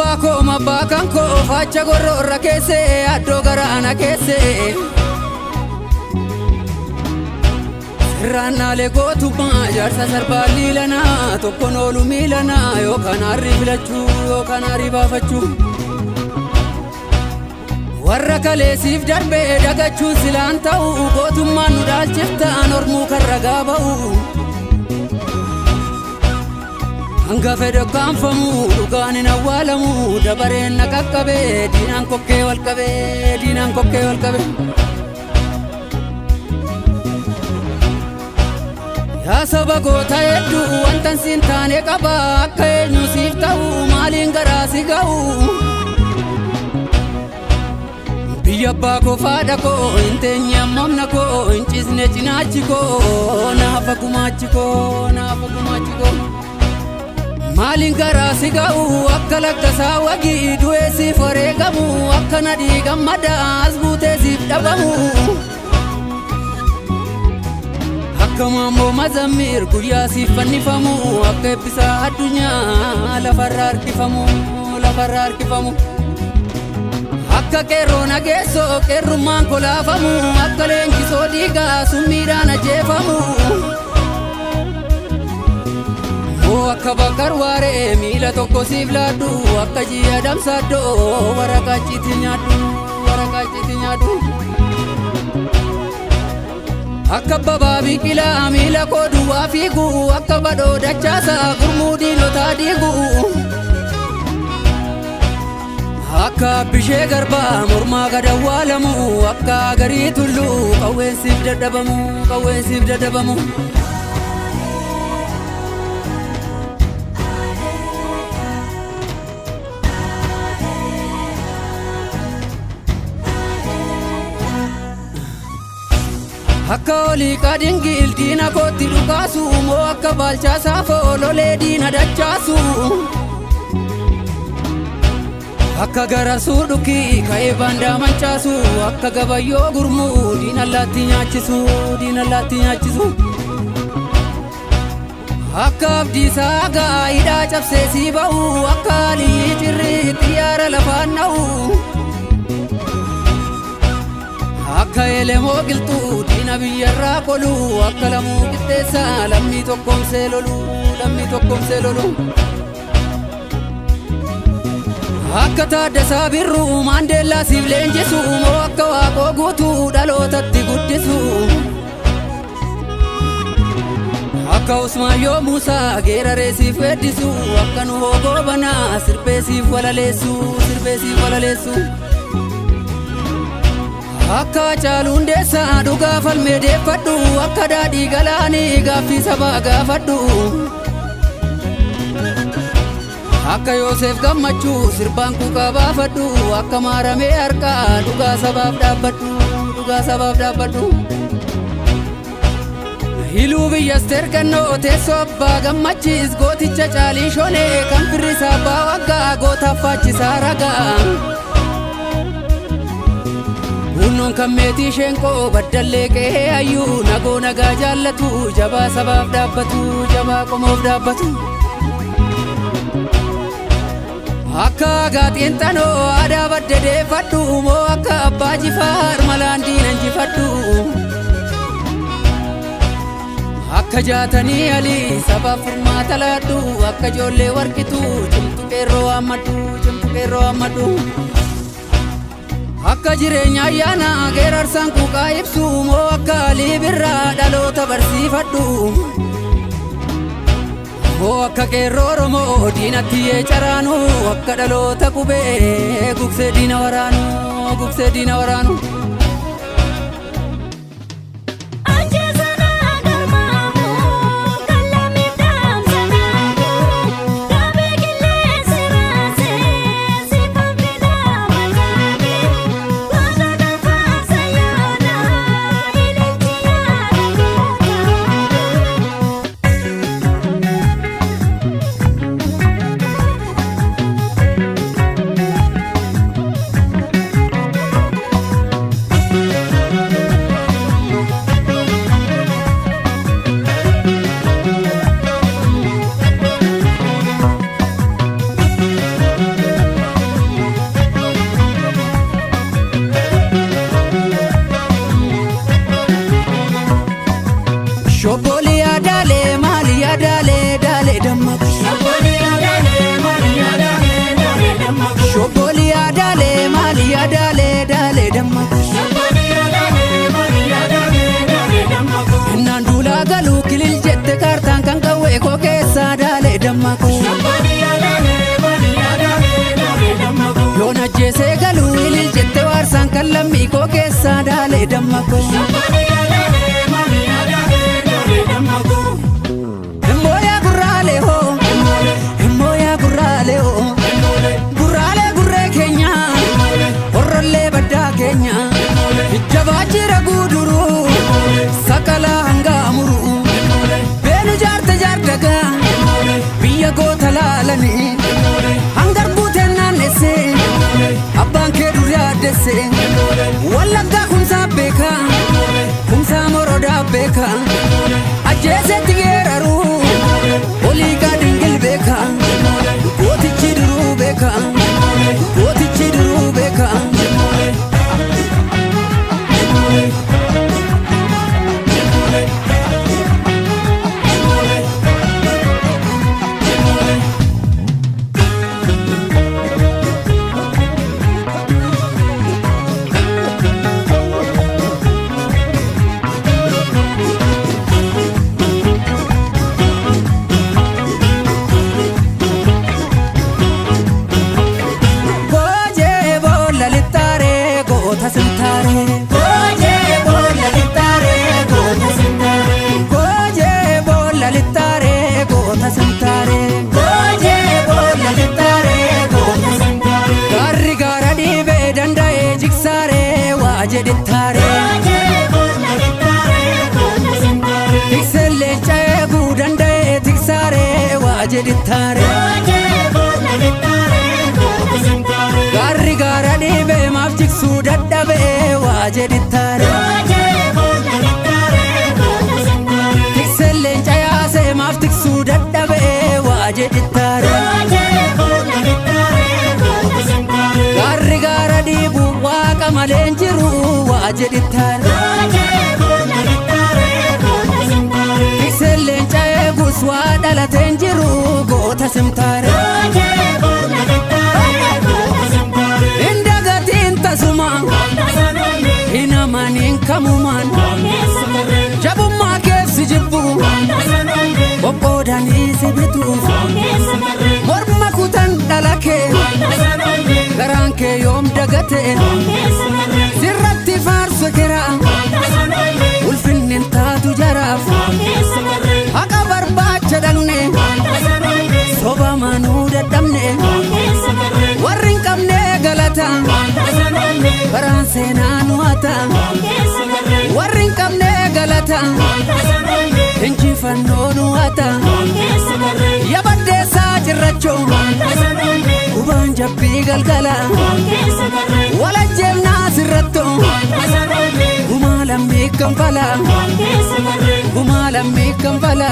Abbaa koo abbaa kan koo faacha gorroorra keessee addoo garaana keessee. Sirraannaalee gootummaa jaarsa sarbaa liilanaa tokkoon oolu miilanaa yookaan harri filachuu yookaan harri baafachuu. Warra kaleessiif darbee dagachuun silaan ta'u gootummaan nu dhaalchiftaan ormuu kan ragaa ba'u. Hanga fedhe kaanfamu dhugaan hin awwaalamu dabareen na qaqqabee diinaan kokkee wal qabee diinaan kokkee wal qabee. Yaa saba goota hedduu wantan siin taane qaba akka eenyu siif ta'u maaliin garaa si ga'u. Biyya abbaa koo faadha koo hin teenye ammamna koo hin ciisne cinaachi koo naafa gumaachi koo naafa gumaachi koo. Maaliin garaa si ga'u akka lakkasaa wagii du'ee siif wareegamu akka nadhii gammadaa as buutee siif dhabamu. Akka maammoo mazammir guyyaa siif fannifamu akka eebbisaa addunyaa lafarra harkifamu lafarra harkifamu. Akka qeerroo nageessoo qeerrummaan kolaafamu akka leenjisoo dhiigaa summiidhaan ajjeefamu. Moo akka bakkar waaree miila tokko siif laaddu akka ji'a damsaaddoo waraqaa ciiti nyaadhu waraqaa ciiti nyaadhu. Akka babaa biqilaa miila koo duwwaa fiigu akka badhoo dachaasaa gurmuu diinotaa diigu. Akka bishee garbaa mormaa gad awwaalamu akka garii tulluu qawweensiif dadhabamu qawweensiif dadhabamu. Akka olii qadingil diina kootti dhukaasu moo akka baalchaa saafoo lolee diina dachaasu. Akka garasuu dhukkii ka'ee baandaa mancaasu akka gabayyoo gurmuu diina allaatti nyaachisu diina allaatti nyaachisu. Akka abdiisaa gaa hidhaa cabsee sii ba'u akka alii cirrii xiyyaara lafaan dha'u. Akka elemoo qilxuu diina biyyarraa qolu akka lamuu qixxeessaa lammii tokkoomsee lolu lammii tokkoomsee lolu. Akka Taaddasaa Birruu Maandeellaa siif leenjisu moo akka Waaqoo guutuu dhalootatti guddisu. Akka Usmaayyoo Muusaa geeraree siif weeddisu akka Nuhoo Goobanaa sirbee siif walaleessu sirbee siif walaleessu. Akka Hacaaluu Hundeessaa dhugaa falmee deeffadhu akka daadhii galaanii gaaffii sabaa gaafadhu. Akka Yoosef Gammachuu sirbaan quuqaa baafadhu akka maaramee harkaa dhugaa sabaaf dhaabbadhu dhugaa sabaaf dhaabbadhu. Hiluu biyya Asteer Gannoo teessoo abbaa gammachiis gooticha caalii shonee kan firri isaa abbaa waggaa gootaaf faachisaa ragaa. Hunnoon kan meetii sheenqoo baddallee qe'ee hayyuu nagoo nagaa jaallatu jabaa sabaaf dhaabbatu jabaa qomoof dhaabbatu. Akka gaaxiinxanoo aadaa badde deeffadhu moo akka abbaa jifaar malaan diinan jifadhu. Akka jaatanii alii sabaaf furmaata laadhu akka ijoollee warqitu cimtu qeerroo waammadhu cimtu qeerroo waammadhu. Akka jireenya ayyaana geerarsaan quuqaa ibsu moo akka alii birraa dhaloota barsiifadhu. Moo akka qeerroo Oromoo diinatti yee caraanu akka dhaloota qubee gugsee diina waraanu gugsee diina waraanu. Ajjeesanaa garmaamu kan lammiif dhaamsa naagu gaabee qilleensi raasee siifan fidaa mataage goota kan faarsa yoona ililchi yaada goota. Eessaa daalee damma koo. Immooyaa gurraalee hoo, immooyaa gurraalee hoo, gurraalee gurree keenya, horrollee baddaa keenya, jabaa jira guuduruu, sakalaa hangaa muruu, beenu jaarte jaardagaa, biyya goota laalanii, hangar buuteen naannessee, abbaan kee dur yaaddesse, wallaggaa kumsaa beekaa, kumsaa morodaa beekaa, ajjeesetti geeraruu, olii gaadingil beekaa, gootichi duruu beekaa, gootichi duruu beekaa. Goojee boolla lixxaaree goota sintaaree. Goojee boolla lixxaaree goota sintaaree. Goojee boolla lixxaaree goota sintaaree. Goojee boolla lixxaaree goota sintaaree. Gaarri gaara dhiibee danda'ee jigsaaree waa jedhittaaree. Tikseen leenca eeguu danda'ee tiksaaree waa jedhittaaree. Gaarri gaara dhiibee maaf jigsuu dadhabee waa jedhittaare. Tikseen leenca yaasee maaf tiksuu dadhabee waa jedhittaare. Gaarri gaara dhiibu waaqa malee hin jiru waa jedhittaare. Tikseen leenca eegus waa dhalatee hin jiru goota simtaare. Hin dagatiin tasuma hin amaniin kamumaan jabummaa keef si jibbu qoqqoodanii si bituuf morma kutan dhala kee garaan kee yoom dagate sirratti faarsu kira ulfinni hin taatu jaraaf haqa barbaacha dhaqne soba manuu dadhabne warri hin qabne galata baraan seenaa nu hata warri hin qabne galata injifannoo nu hata yabaddeessaa cirrachoo gubaan jabbii galgala walajjeefnaa sirrattoo gumaa lammii kanfala gumaa lammii kanfala.